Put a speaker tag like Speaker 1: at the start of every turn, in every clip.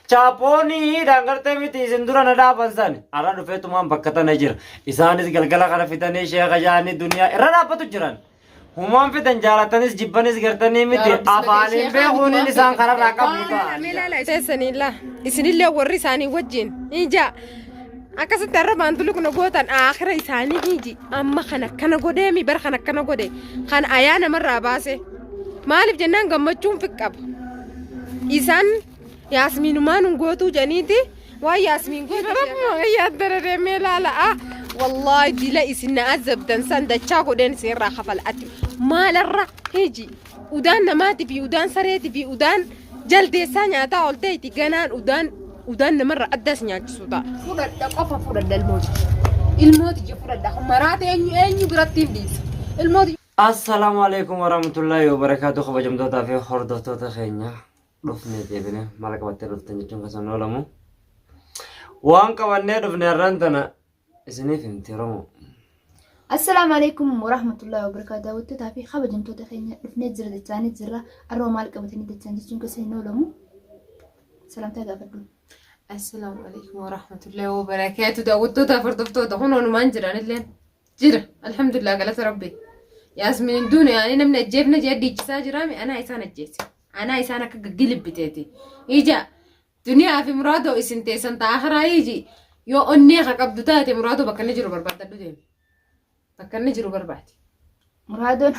Speaker 1: Chaapoonii dhaan miti isin dura na dhaaban san. Har'a dhufeetumaan bakka tana jira. Isaanis galgala kana fidanii sheeka jaanii duniyaa irra dhaabbatu jiran. Humaan fidan jaalatanis jibbanis gartanii miti afaaniin beekuuniin isaan kararraa qabu ta'a.
Speaker 2: Teessaniilla isinillee warri isaanii wajjin ija akkasitti arrabaan tuluqna gootan aakhira isaanii iji amma kan akkana godheemi bara kan akkana godhe kan ayaa namarraa baase maaliif jennaan gammachuun fiqqaba isaan yaasmiinumaan hin gootuu janiiti waan yaasmiin gootu rabbuma yaaddara deemee ilaala ah wallaahi dila isin na azabdan san dachaa godheen isin irraa kafala ati maalarra hiji udaan namaatii fi udaan sareetii fi udaan jaldeessaa nyaataa oolteeti ganaan udaan udaan namarra addaas nyaachisu ta'a. Fudhadha qofa fudhadha ilmooti. Ilmooti je fudhadha maraate eenyu eenyu biratti hin dhiisa. Ilmooti.
Speaker 1: Assalaamu alaikum warahmatullahi wabarakaatu kabajamtootaa fi hordoftoota keenya dhufnee deebine maal qabattee dhuftan jechuun kan sana oolamu. Waan qabannee dhufne har'aan tana isiniif himti Oromoo.
Speaker 3: Assalaamu alaikum warahmatullahi wabarakaatu. Daawwattootaa fi kabajamtoota keenya dhufnee jira jechaanii jirra. Arroo maal qabatanii jechaan jechuun keessa hin oolamu. Salaamtaa gaafadhu.
Speaker 2: Assalaamu alaikum warahmatullahi wabarakaatu. Daawwattoota fi hordoftoota kun onumaan jiran illee jira. Alhamdulillah galata rabbi. Yaasmiin hin duune yaani namni ajjeefna jee dhiichisaa jiraami anaa isaan ajjeese. Anaa isaan akka gaggilibbiteeti. Ija duniyaa fi muraadoo isin teessan ta'a akhiraa iji yoo onnee ka qabdu taate muraadoo bakka inni jiru barbaadadhu deemi. Bakka inni jiru barbaadi.
Speaker 3: Muraadoon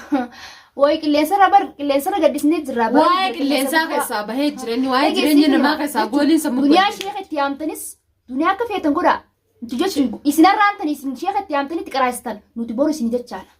Speaker 3: waa'ee qilleensarra bar qilleensarra gaddisnee jirra.
Speaker 2: Waa'ee qilleensaa keessaa bahee jira inni waa'ee jireenya namaa keessaa gooliin sammuu
Speaker 3: Duniyaa sheeka itti yaamtanis duniyaa akka feetan godhaa. Nuti jechuun isin har'aan tan isin sheeka itti yaamtanii itti qaraasitan nuti boru isin jechaadha.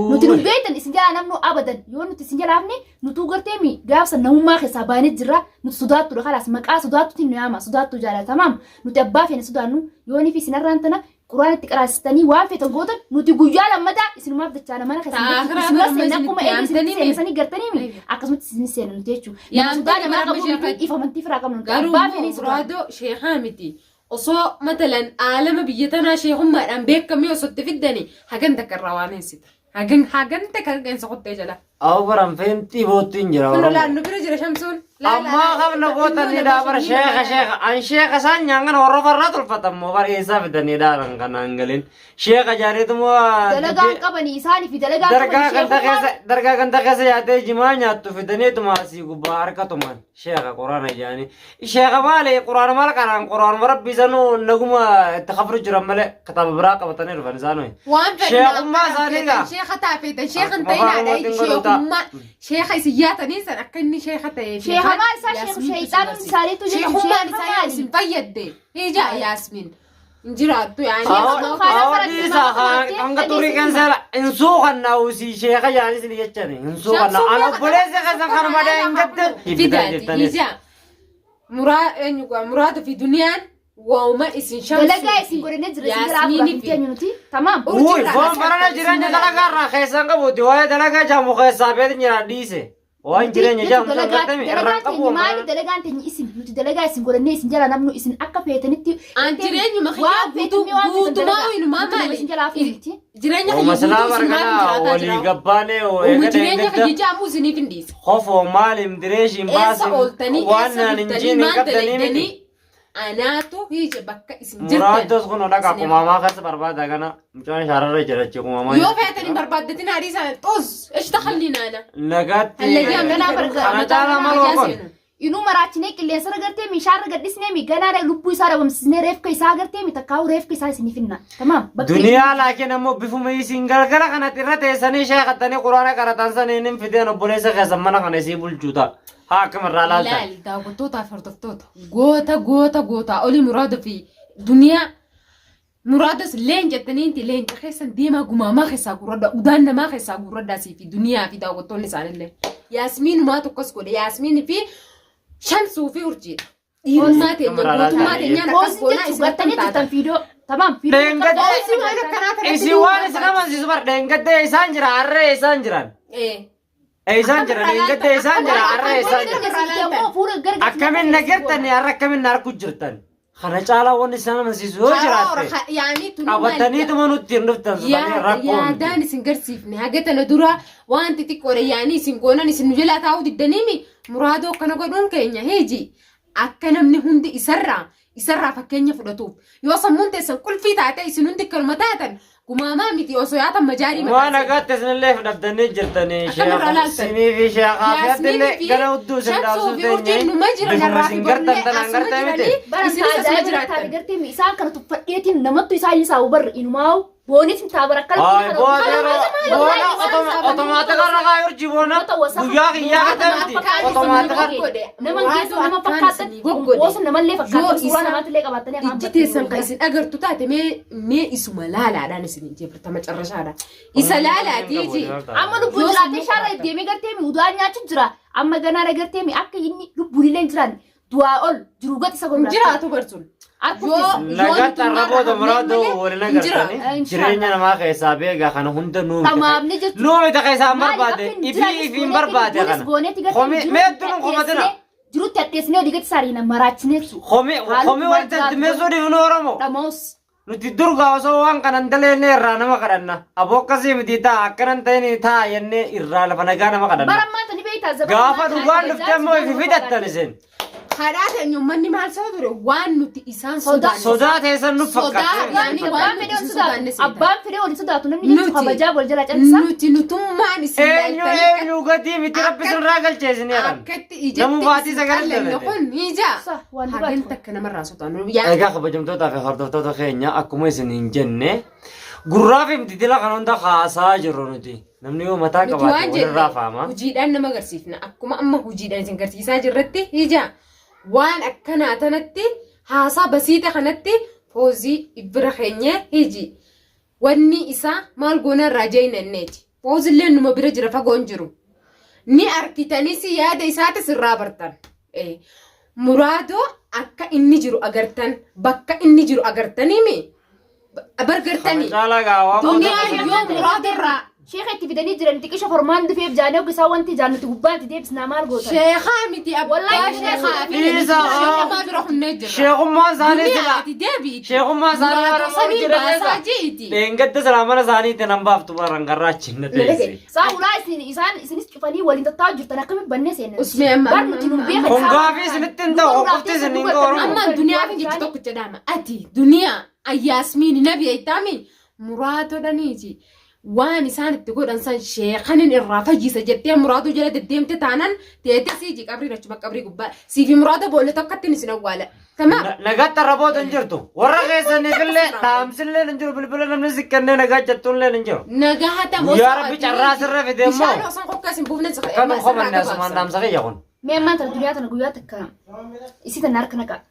Speaker 3: Nuti nu beektan isin jalaa namnu abadan yoo nuti isin jalaa hafne nutuu garteemi gaafsa namummaa keessaa baanee jirra nuti sodaattuudha kalaas maqaa sodaattuutiin nu yaama sodaattuu jaalatamaam nuti abbaa feene sodaannu yoo nifi isin har'aan tana quraan itti qaraasistanii waan feetan gootan nuti guyyaa lammataa isinumaaf dachaana mana keessan
Speaker 2: Ta'a
Speaker 3: jechuudha. Isinuma
Speaker 2: akhiraa
Speaker 3: seena
Speaker 2: isin
Speaker 3: akkuma
Speaker 2: itti
Speaker 3: eegi isinitti
Speaker 2: yaamtanii
Speaker 3: seena sanii gartanii mi akkasumatti isin seena nuti jechuudha. Nama
Speaker 2: Yaamtanii
Speaker 3: sodaa namaa
Speaker 2: bara
Speaker 3: qabu
Speaker 2: amma
Speaker 3: miti
Speaker 2: sheekatti.
Speaker 3: ifa amantii firaa qabnu nuti
Speaker 2: Garuu
Speaker 3: abbaa
Speaker 2: immoo
Speaker 3: feene sodaannu.
Speaker 2: muraadoo sheekaa miti. Osoo matalan aalama biyya tanaa sheekummaadhaan beekamee osoo itti fiddani hagan takka irraa waan eessita. Hagan hagan takka qeensa kottee jala.
Speaker 1: Awu baran feenxii boottu hin jira
Speaker 2: Kun
Speaker 1: Oromoo.
Speaker 2: laal nu bira jira shamsuun. Laal
Speaker 1: Ammaa kamna gootanii dhaa bara sheeka sheeka an sheeka isaan nyaangan warra farraa tolfatan moo bara eessaa fidanii dhaaran kanaan galin sheeka jaariitumoo
Speaker 3: Dalagaan qabanii isaanii fi dalagaan
Speaker 1: dargaa
Speaker 3: qabanii
Speaker 1: ganda
Speaker 3: sheekummaan
Speaker 1: keessa dargaa ganda keessa yaatee jimaa nyaattu fidaniituma asii gubbaa harka tuman sheeka quraana jaanii sheeka maali quraana maal qaraan quraanuma rabbii sanuu naguma itti kafru jiran malee kitaaba biraa qabatanii dhufan isaanuu
Speaker 2: Waan fedhan
Speaker 1: sheekummaa isaanii gaa
Speaker 2: sheeka taafeetan sheeka hin
Speaker 1: Akkuma
Speaker 2: ta'in
Speaker 1: afaan
Speaker 2: haadha
Speaker 1: Oromootiin godhu ta'a.
Speaker 2: sheekummaa sheeka isin yaatanii san akka inni sheeka ta'ee fi
Speaker 3: Sheeka maal isaa sheeku sheeyxaanuun isaaniitu jechuun
Speaker 2: Sheekummaan
Speaker 3: sheeka
Speaker 2: isaa yaa
Speaker 3: maali?
Speaker 2: isin fayyadde. Ija Yaasmin. Hin jiraattu yaani.
Speaker 1: Dhiisa hanga turii keessa hin suuqannaa usii sheeka jaanis ni jechani hin suuqannaa an obboleessa keessan kanuma hin gadde
Speaker 2: Fidaati ija. Muraa eenyu muraada fi duniyaan waa'uma isin shamsuu.
Speaker 3: Dalagaa isin godhannee jirra isin jalaa afuraa hin teenyu nuti tamaam.
Speaker 1: Uy foon barana jireenya dalagaa irraa keessaan qabuuti waa'ee dalagaa jaamu keessaa beetin jira dhiise waan jireenya jaamu san gartami irraa
Speaker 3: Dalagaan
Speaker 1: qabu
Speaker 3: teenya maali dalagaan teenya isin nuti dalagaa isin godhannee isin jalaa namnu isin akka feetanitti
Speaker 2: An jireenyuma kiyyaa
Speaker 3: waan
Speaker 2: guutuu
Speaker 3: feetan waan feetan
Speaker 2: guutumaa
Speaker 3: dalagaa
Speaker 2: inumaa
Speaker 3: nuti nama
Speaker 2: maali?
Speaker 3: isin jalaa afuu miti.
Speaker 2: Jireenya kiyya
Speaker 1: Maslaa
Speaker 2: guutuu isin maaf
Speaker 1: bargana
Speaker 2: jiraataa
Speaker 1: walii
Speaker 2: jira?
Speaker 1: gabbaanee
Speaker 2: Umu
Speaker 1: eegada
Speaker 2: jireenya
Speaker 1: eeggadda
Speaker 2: kiyya jaamu isiniif hin dhiisa.
Speaker 1: kofoo maalim direeshiin
Speaker 2: Eessa
Speaker 1: baasin
Speaker 2: ooltanii
Speaker 1: waan
Speaker 2: eessa
Speaker 1: naan hin
Speaker 2: bultanii
Speaker 1: jiin hin
Speaker 2: maal
Speaker 1: qabdanii miti.
Speaker 2: dalaydanii anaatu hiije bakka isin jirtan.
Speaker 1: Muraaddos kun dhaqa qumaamaa keessa barbaada kana mucaan shaararra jira achi qumaamaa.
Speaker 2: Yoo feetan hin barbaaddatin haadhi isaa xuz ish takhallina ana.
Speaker 1: Nagaatti.
Speaker 2: Hallayyaa
Speaker 3: Ganaa barga-
Speaker 1: Kana caalaa maal oolkon?
Speaker 3: Inuu maraachinee qilleensarra gartee meeshaarra gadhisnee mi ganaa lubbuu isaa dhabamsiisnee reefka isaa gartee mi takkaa'u reefka isaa isiniif hinna. Tamaam. Bakka
Speaker 1: Duniyaa laakiin ammoo bifuma isin galgala kanatti irra teessanii sheekattanii quraana qaratan saniin hin fideen obboleessa keessan mana kana isii bulchuu ta'a. Haa akkam irraa laaltan.
Speaker 2: Laal daawwattootaa fi hordoftoota goota goota gootaa olii muraada fi duniyaa muraadas leenca jettaniinti leenca keessan deemaa gumaamaa keessaa guurradha udaan namaa keessaa guurradhaa sii fi duniyaa fi daawwattoonni isaanillee yaasmiinumaa tokkos godhe yaasmiin fi shamsuu fi urjiidha. Dhiirummaa teenya gootummaa teenyaan akkas
Speaker 3: Poosii
Speaker 2: goonaa
Speaker 3: jechuun
Speaker 2: isin akkam
Speaker 3: gartanii
Speaker 2: taatan.
Speaker 3: jirtan fiidoo. Tamaam fiidoo.
Speaker 1: Dheengadde
Speaker 2: Poosii waan akkanaa kanatti
Speaker 1: isin waan isin amansiisu bar dheengadde isaan jira harree isaan jiran. Isaan jira dheengadde isaan jira harree isaan jira. Akkamiin na gartanii har'a akkamiin na harku jirtan. Kana caalaa wanni isaan amansiisu yoo jiraatte
Speaker 2: Yaani tunu maal
Speaker 1: qabataniituma nutti hin dhuftan sodanii rakkoo miti.
Speaker 2: Yaadaan isin garsiifne haga tana dura waan xixiqqoodha yaanii isin goonan isin nu jalaa taa'uu diddaniimi muraadoo akkana godhuun keenya heeji Akka namni hundi isarraa fakkeenya fudhatuuf. Yoo sammuun teessan qulfii taate, isin hundi akkanuma taatan, gumaamaa miti osoo yaatan majaarii
Speaker 1: Waan
Speaker 2: mataa.
Speaker 1: agaatti isinillee fudhattanii jirtanii.
Speaker 2: Akkamirraa laaltan?
Speaker 1: Sinii fi sheekaa fi
Speaker 2: Yaasminii
Speaker 1: addillee
Speaker 2: fi
Speaker 1: gara hudduu isin
Speaker 2: Shamsuu
Speaker 1: dhaabsuu
Speaker 2: fi urjiin numa jiran,
Speaker 1: bifuma
Speaker 2: har'aa fi
Speaker 1: isin gartan
Speaker 2: borullee
Speaker 1: tanaan
Speaker 2: asuma
Speaker 1: gartee miti.
Speaker 2: jiranii,
Speaker 3: Baran
Speaker 2: isinis asuma
Speaker 3: ajaa'iba taate
Speaker 2: jiraattan.
Speaker 3: gartee isaan kana tuffadheetiin namattu isaan isaa hubarra inumaa'u boonitiin taabara akkana.
Speaker 1: Ay, boona boona otomaatika ragaa urjii boona guyyaa kiyyaa gartee miti otomaatika.
Speaker 3: Nama geessu nama fakkaatan boosa namallee fakkaatan suuraa namaatillee qabaatanii afaan
Speaker 2: Ijji teessan kan isin agartu taate, mee isuma laalaadhaan isin hin jebirta macarrashaadha. Isa laalaatii ji.
Speaker 3: Amma lubbuun
Speaker 2: Yoo
Speaker 3: jiraatee
Speaker 2: sammuu
Speaker 3: shaarra
Speaker 2: qabaatan.
Speaker 3: deemee gartee udaan nyaachuu jira. Amma ganaadha gartee akka inni lubbuun illee hin jiraanne du'aa ol jiru gati isa
Speaker 2: Hin
Speaker 3: godhu.
Speaker 2: jiraatu barsun.
Speaker 3: Akkuma
Speaker 1: Nagatti arraboota muraadoo waliin agartanii
Speaker 3: Hin
Speaker 1: jireenya namaa keessaa beekaa kana hunda nuu
Speaker 3: Dhamaamni jechuudha.
Speaker 1: nuu miti keessaa hin barbaade, ifii ifii hin barbaade kana. Komi meettu nu komatina.
Speaker 3: Jirutti addeessinee olii gadi saariina maraachinee jechuudha.
Speaker 1: Komi komi walitti addimeessuu dhiifnu Oromoo.
Speaker 3: Dhamaus.
Speaker 1: Nuti durgaa osoo waan kanan daleenne irraa nama kadhanna. Aboo akkasii miti ta'a, akkanan ta'in ta'a jennee irraa lafa nagaa nama kadhanna.
Speaker 3: Bara ammaa tani beektaa zabana.
Speaker 1: Gaafa dhugaan dhuftee immoo ifi fidattan isin.
Speaker 2: Kadhaa keenya uummanni maal saba ture waan nuti isaan
Speaker 3: Sodaa-
Speaker 2: sodaanne.
Speaker 1: Sodaa teessan nu
Speaker 2: Sodaa
Speaker 1: fakkaate.
Speaker 2: yaani waan
Speaker 3: Abbaan
Speaker 2: nuti
Speaker 3: fedhe ol
Speaker 2: isin
Speaker 3: sodaatu.
Speaker 2: sodaanne seetan.
Speaker 3: Abbaan fedhe ol sodaatu namni jechuun
Speaker 2: Nuti-
Speaker 3: kabajaa wal jala callisaa.
Speaker 2: Nuti nutummaan isin
Speaker 1: Eenyu
Speaker 2: laaltanii
Speaker 1: eenyu gatii miti rabbi isin irraa galchee isin jedhan.
Speaker 2: akkatti
Speaker 1: Namuu
Speaker 2: ijatti
Speaker 1: baatii
Speaker 2: isin
Speaker 1: sagal
Speaker 2: qallanne
Speaker 1: dalate.
Speaker 2: kun ni ija.
Speaker 3: Sa, waan
Speaker 2: Hagan
Speaker 3: dhugaati.
Speaker 2: takka namarraa sodaannu.
Speaker 1: Egaa kabajamtootaa fi hordoftoota keenya, akkuma isin hin jenne gurraa fi mtitila kan hunda haasaa jirru nuti. Namni yoo mataa
Speaker 2: Nuti
Speaker 1: qabaate
Speaker 2: waan
Speaker 1: walirraa
Speaker 2: jenne
Speaker 1: faama.
Speaker 2: hojiidhaan nama agarsiifna. Akkuma amma hojiidhaan isin agarsiisaa jirratti ija waan akkanaa tanatti haasaa basiita kanatti foozii bira keenye hiji. Wanni isaa maal goona irraa jeenanneeti. Foozillee numa bira jira, fagoon jiru. Ni arkitanis, yaada isaatis irraa bartan. Muraadoo akka inni jiru agartan, bakka inni jiru agartaniimi bargartanii.
Speaker 1: Caalaa gaa waan
Speaker 2: Duniyaan yoo muraadoo irraa
Speaker 3: Sheeka itti fidanii jiran xiqqisha formaan dhufeef jaanee isaa wanti jaan nuti gubbaan itti deebisnaa maal gootan?
Speaker 2: Sheekaa miti, abbaa
Speaker 3: Wallaahi
Speaker 2: sheekaa fi
Speaker 1: Dhiisa.
Speaker 2: sheekaa bira hunnee jirra.
Speaker 1: Sheekummaan isaanii
Speaker 2: Duniyaa
Speaker 1: sila.
Speaker 2: ati deebiiti.
Speaker 1: Sheekummaa isaanii
Speaker 2: Muraadoo
Speaker 1: warra
Speaker 2: saniin
Speaker 1: jira
Speaker 2: baasaa
Speaker 1: keessa.
Speaker 2: ji'iti.
Speaker 1: Dheengadda silaa mana isaaniitti nan baaftu baran garraachi na teesse.
Speaker 3: Saa ulaa isin isaan isinis cufanii waliin tattaa'u jirtan akkamitti bannee seenan?
Speaker 2: Usmee amma
Speaker 3: Bar nuti nu beekan.
Speaker 1: Kun gaafii isinitti hin ta'u, qofti isin hin ga'u Oromoo.
Speaker 2: Amma duniyaa fi jechi tokko jedhama. Ati duniyaa ayyaasmiin nabi eettami muraatodhaniiti. Waan isaan itti godhan san sheekanin irraa fayyisa jettee muraatoo jala deddeemte taanaan teete siiji qabrii achuma qabrii gubbaa siifi muraatoo boolla tokkotti isin awwaala. Tamaam.
Speaker 1: Nagaatti arraboota hin jirtu. Warra keessaniifillee dhaamsillee hin jiru, bilbila namni si kennee nagaa jettuullee hin jiru.
Speaker 2: Nagaa hatamu.
Speaker 1: Guyyaa Rabbi carraa sirra fide immoo.
Speaker 2: Bishaan osoo kokka isin buufne
Speaker 1: Kan qomanne asumaan dhaamsa kiyya kun.
Speaker 3: Mee ammaan tana duniyaa tana guyyaa takka isii tana harka naqaa.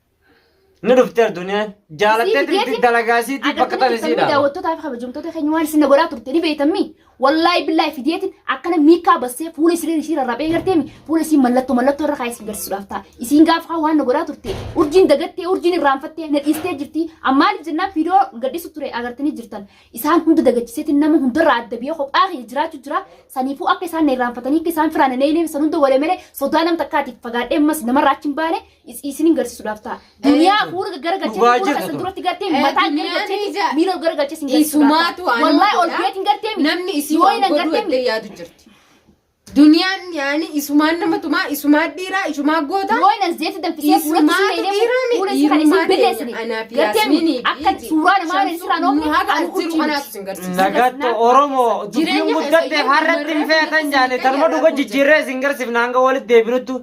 Speaker 1: Ni dhufte duniyaan. Jaalattee dalagaa isiitii bakka tan
Speaker 3: Agartanii
Speaker 1: isiidha.
Speaker 3: daawwattootaa fi kabajamtoota keenya, waan isin na godhaa turte ni beektammi. Wallaahi billaahi fideetiin akkana miikaa bassee fuula isii isii rarrabee garteemi fuula isii mallattoo irra kaa'ee isin garsiisuudhaaf ta'a. Isiin gaafa kaan waan na godhaa turte urjiin dagattee, urjiin irraanfattee na dhiistee jirti. Ammaaliif jennaan viidiyoo gadhiisu ture agartanii jirtan. Isaan hunda dagachiseetiin nama hundarraa adda biyya kophaa kiyya jiraachuu jira. Saniifuu akka isaan na irraanfatanii akka isaan firaan na hin san hunda godhe malee sodaa nam takkaatiif fagaadhee ammas namarraa achi hin baane isinin garsiisuudhaaf ta'a. Duniyaa fuula garagalchee
Speaker 1: Dhugaa
Speaker 3: fuula
Speaker 1: jirtu
Speaker 3: keessan
Speaker 1: tun.
Speaker 3: duratti gartee mataa
Speaker 2: Duniyaan
Speaker 3: garagalchee miila garagalchee isin
Speaker 2: Isumaatu
Speaker 3: garsiisuudhaaf ta'a.
Speaker 2: waan
Speaker 3: Wallaahi ol
Speaker 2: godha.
Speaker 3: beetiin gartee
Speaker 2: Namni isii waan godhu jettee yaadu jirti. Duniyaan yaani isumaan nama tumaa, isumaa dhiiraa, isumaa goota.
Speaker 3: Yoo inni zeeti danfisee fuulatti
Speaker 2: Isumaatu
Speaker 3: isin
Speaker 2: dhiiraa mi?
Speaker 3: fuula isii kan isin
Speaker 2: Dhiirummaa
Speaker 3: billeessine
Speaker 2: teenya anaaf
Speaker 3: gartee
Speaker 2: Yaasminii
Speaker 3: akka
Speaker 2: fi
Speaker 3: suuraa namaa
Speaker 2: Shamsuu
Speaker 3: sirraa noofne
Speaker 2: nu haga
Speaker 3: ani
Speaker 2: as jiru
Speaker 3: urjii
Speaker 2: kanaatu
Speaker 3: miti.
Speaker 2: isin garsiisa.
Speaker 1: Nagaatti Oromoo dubbiin
Speaker 2: Jireenya keessa
Speaker 1: guddatteef
Speaker 2: yoo
Speaker 1: har'atti hin
Speaker 2: dubarraa
Speaker 1: feetan jaale tanuma dhuga jijjiirree isin garsiifna hanga walitti deebinuttu.